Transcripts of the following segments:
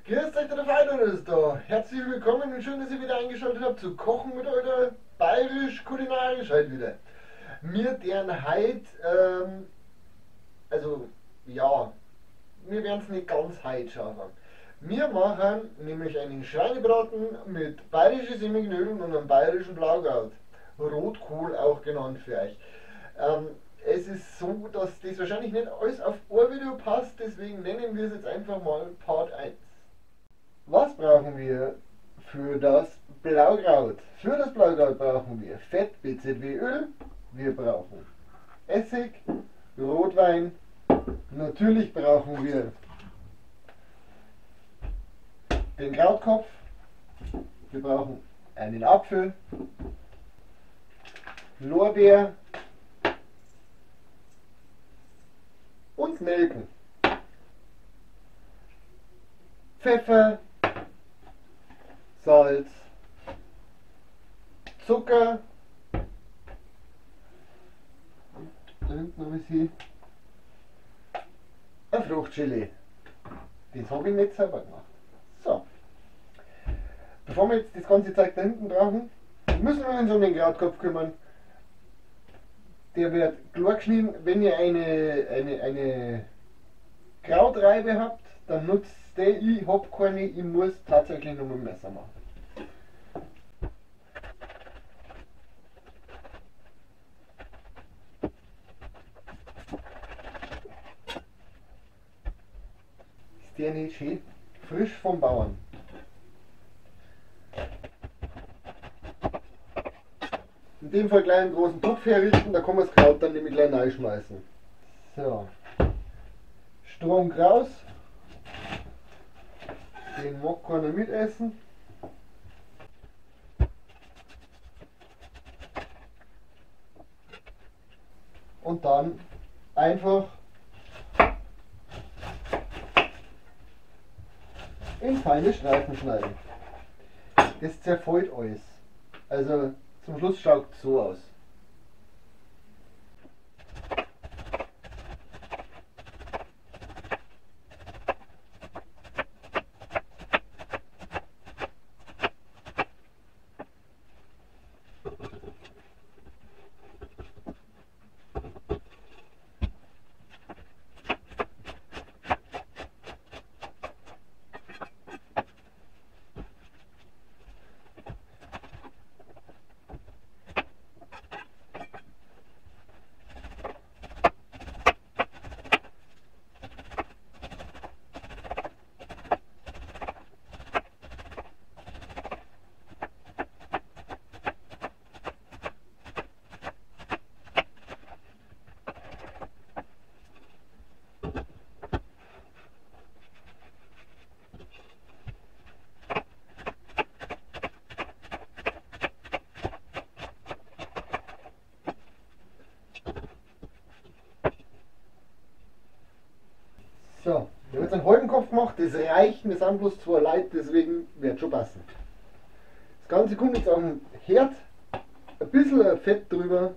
Grüß euch, der Freitag ist da. Herzlich willkommen und schön, dass ihr wieder eingeschaltet habt zu Kochen mit eurer bayerisch kulinarisch halt wieder. Mir deren heit, also ja, wir werden es nicht ganz heit schaffen. Wir machen nämlich einen Schweinebraten mit bayerischen Semmelknödeln und einem bayerischen Blaukraut. Rotkohl auch genannt für euch. Es ist so, dass das wahrscheinlich nicht alles auf ein Video passt, deswegen nennen wir es jetzt einfach mal Part 1. Was brauchen wir für das Blaukraut? Für das Blaukraut brauchen wir Fett, BZW Öl, wir brauchen Essig, Rotwein, natürlich brauchen wir den Krautkopf, wir brauchen einen Apfel, Lorbeer und Nelken, Pfeffer, Salz, Zucker und da hinten habe ich sie, ein Fruchtchili. Das habe ich nicht selber gemacht. So, bevor wir jetzt das ganze Zeug da hinten brauchen, müssen wir uns um den Krautkopf kümmern. Der wird klar geschnitten. Wenn ihr eine Krautreibe habt, dann nutzt die. Ich hab keine, ich muss tatsächlich nur mit dem Messer machen. Ist der nicht schön? Frisch vom Bauern. In dem Fall gleich einen großen Topf herrichten, da kann man das Kraut dann nämlich gleich reinschmeißen. So. Strunk raus. Den mag keiner mitessen. Und dann einfach in feine Streifen schneiden. Das zerfällt alles. Also zum Schluss schaut es so aus. So, ich habe jetzt einen halben Kopf gemacht, das reicht, wir sind bloß 2 Leute, deswegen wird schon passen. Das Ganze kommt jetzt auf den Herd, ein bisschen Fett drüber.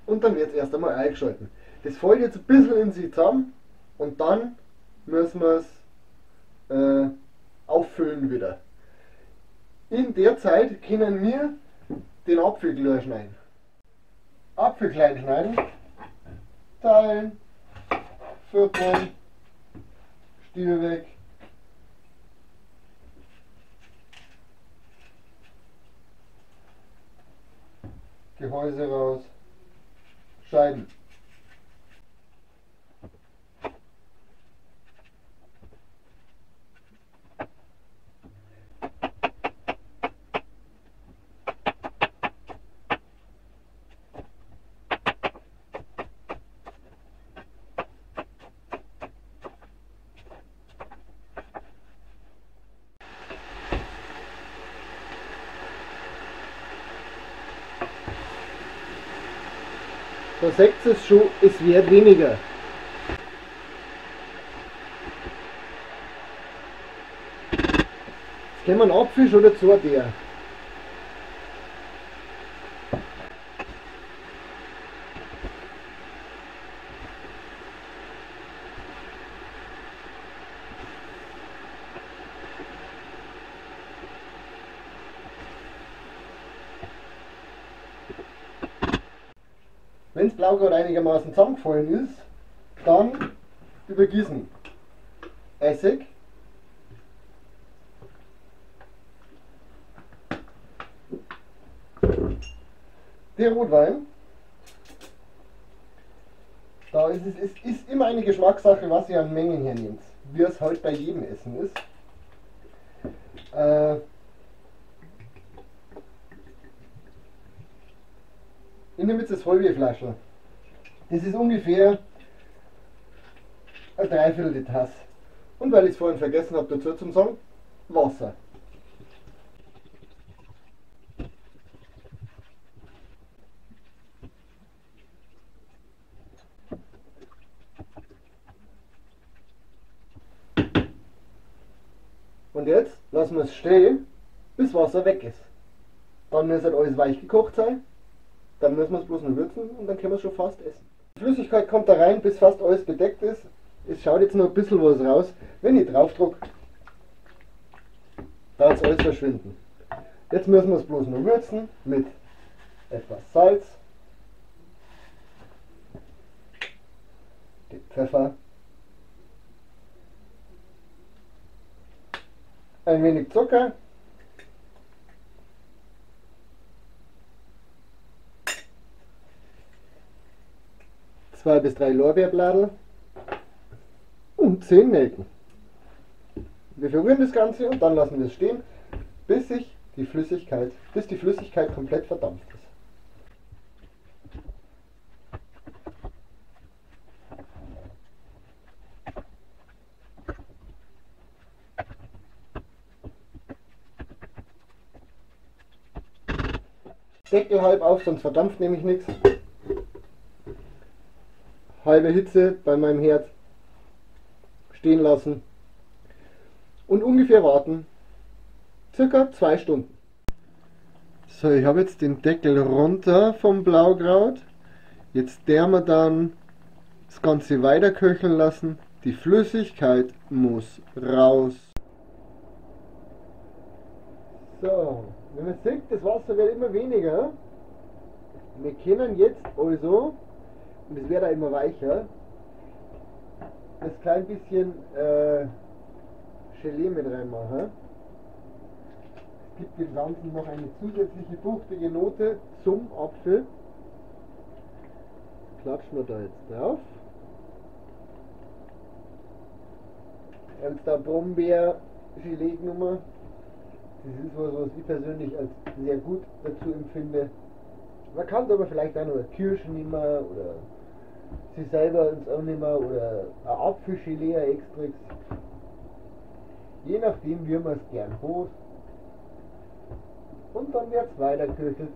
Und dann wird es erst einmal eingeschalten. Das fällt jetzt ein bisschen in sich zusammen und dann müssen wir es auffüllen wieder. In der Zeit können wir den Apfel gleich schneiden. Apfel klein schneiden, teilen, vierteln, Stiel weg. Gehäuse raus, Scheiben. Da seht ihr es schon, es wird weniger. Jetzt können wir einen Apfel schon dazu der. Wenn das Blaukraut einigermaßen zusammengefallen ist, dann übergießen. Essig. Der Rotwein. Da ist es ist immer eine Geschmackssache, was ihr an Mengen hernehmt, wie es halt bei jedem Essen ist. Ich nehme jetzt das halbe Flasche. Das ist ungefähr ein Dreiviertel die Tasse. Und weil ich es vorhin vergessen habe, dazu zum sagen, Wasser. Und jetzt lassen wir es stehen, bis Wasser weg ist. Dann muss halt alles weich gekocht sein. Dann müssen wir es bloß noch würzen und dann können wir es schon fast essen. Die Flüssigkeit kommt da rein, bis fast alles bedeckt ist. Es schaut jetzt noch ein bisschen was raus. Wenn ich drauf drücke, da wird alles verschwinden. Jetzt müssen wir es bloß noch würzen mit etwas Salz, dem Pfeffer, ein wenig Zucker, 2 bis 3 Lorbeerblattl und 10 Nelken. Wir verrühren das Ganze und dann lassen wir es stehen, bis die Flüssigkeit komplett verdampft ist. Deckel halb auf, sonst verdampft nämlich nichts. Halbe Hitze bei meinem Herd stehen lassen und ungefähr warten, circa 2 Stunden. So, ich habe jetzt den Deckel runter vom Blaukraut. Jetzt werden wir dann das Ganze weiter köcheln lassen. Die Flüssigkeit muss raus. So, wenn man sieht, das Wasser wird immer weniger. Wir können jetzt also, und es wird auch immer weicher, das klein bisschen Gelee mit reinmachen. Es gibt dem Ganzen noch eine zusätzliche fruchtige Note zum Apfel. Klatschen wir da jetzt drauf. Ich habe jetzt da Brombeer-Gelee genommen. Das ist was, was ich persönlich als sehr gut dazu empfinde. Man kann aber vielleicht auch noch eine Kirsche nehmen oder sich selber ins auch nehmen oder ein Apfelgelee, ein Extrix. Je nachdem, wie man es gern hat. Und dann wird es weitergeköchelt,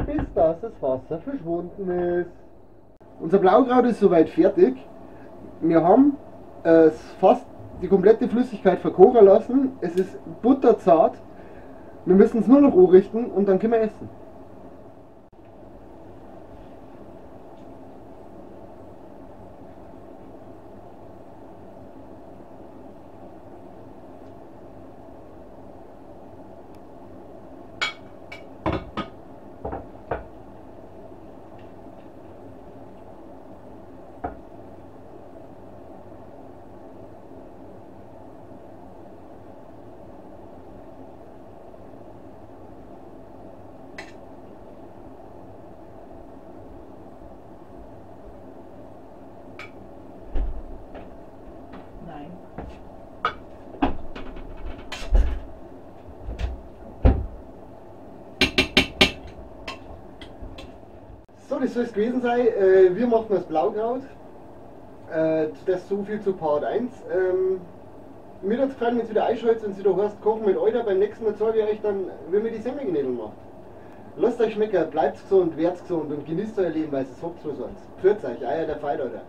bis das Wasser verschwunden ist. Unser Blaukraut ist soweit fertig. Wir haben fast die komplette Flüssigkeit verkochen lassen. Es ist butterzart. Wir müssen es nur noch anrichten und dann können wir essen. So, das soll es gewesen sein. Wir machen das Blaukraut. Das so viel zu Part 1. Mir hat es gefallen, wenn ihr wieder einschaltet und sie da heißt, kochen mit Euter. Beim nächsten Mal zeige ich euch dann, wie man die Semmelknödel macht. Lasst euch schmecken, bleibt gesund, werdet gesund und genießt euer Leben, weil es habt so sonst. Pfiat euch, euer der Veit, Alter.